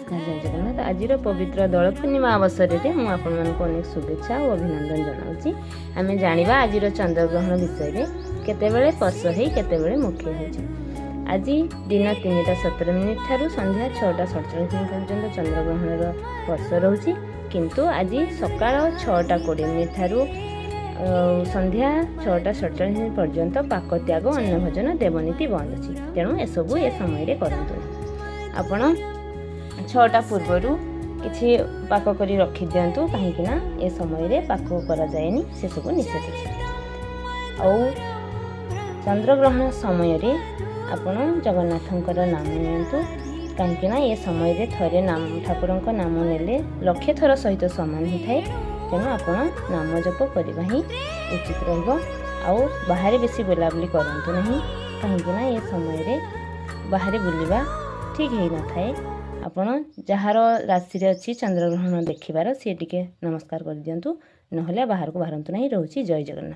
ନମସ୍କାର, ଜୟ ଜଗନ୍ନାଥ। ଆଜିର ପବିତ୍ର ଦୋଳ ପୂର୍ଣ୍ଣିମା ଅବସରରେ ମୁଁ ଆପଣମାନଙ୍କୁ ଅନେକ ଶୁଭେଚ୍ଛା ଓ ଅଭିନନ୍ଦନ ଜଣାଉଛି। ଆମେ ଜାଣିବା ଆଜିର ଚନ୍ଦ୍ରଗ୍ରହଣ ବିଷୟରେ, କେତେବେଳେ ସ୍ପର୍ଶ ହେଇ କେତେବେଳେ ମୁଖ୍ୟ ହେଉଛି। ଆଜି ଦିନ 3ଟା 17 ମିନିଟ୍ ଠାରୁ ସନ୍ଧ୍ୟା 6ଟା 47 ମିନିଟ୍ ପର୍ଯ୍ୟନ୍ତ ଚନ୍ଦ୍ରଗ୍ରହଣର ସ୍ପର୍ଶ ରହୁଛି। କିନ୍ତୁ ଆଜି ସକାଳ 6ଟା 20 ମିନିଟ୍ ଠାରୁ ସନ୍ଧ୍ୟା 6ଟା 47 ମିନିଟ୍ ପର୍ଯ୍ୟନ୍ତ ପାକ ତ୍ୟାଗ, ଅନ୍ନଭୋଜନ, ଦେବନୀତି ବନ୍ଦ ଅଛି। ତେଣୁ ଏସବୁ ଏ ସମୟରେ କରନ୍ତୁ ନାହିଁ। ଆପଣ 6ଟା ପୂର୍ବରୁ କିଛି ପାକ କରି ରଖିଦିଅନ୍ତୁ, କାହିଁକିନା ଏ ସମୟରେ ପାକ କରାଯାଏନି, ସେସବୁ ନିଷେଧ ଅଛି। ଆଉ ଚନ୍ଦ୍ରଗ୍ରହଣ ସମୟରେ ଆପଣ ଜଗନ୍ନାଥଙ୍କର ନାମ ନିଅନ୍ତୁ, କାହିଁକିନା ଏ ସମୟରେ ଥରେ ନାମ, ଠାକୁରଙ୍କ ନାମ ନେଲେ ଲକ୍ଷେ ଥର ସହିତ ସମାନ ହୋଇଥାଏ। ତେଣୁ ଆପଣ ନାମ ଜପ କରିବା ହିଁ ଉଚିତ ରହିବ। ଆଉ ବାହାରେ ବେଶୀ ବୁଲାବୁଲି କରନ୍ତୁ ନାହିଁ, କାହିଁକିନା ଏ ସମୟରେ ବାହାରେ ବୁଲିବା ଠିକ୍ ହେଇନଥାଏ। ଆପଣ ଯାହାର ରାଶିରେ ଅଛି ଚନ୍ଦ୍ରଗ୍ରହଣ ଦେଖିବାର, ସିଏ ଟିକେ ନମସ୍କାର କରିଦିଅନ୍ତୁ, ନହେଲେ ବାହାରକୁ ବାହାରନ୍ତୁ ନାହିଁ। ରହୁଛି, ଜୟ ଜଗନ୍ନାଥ।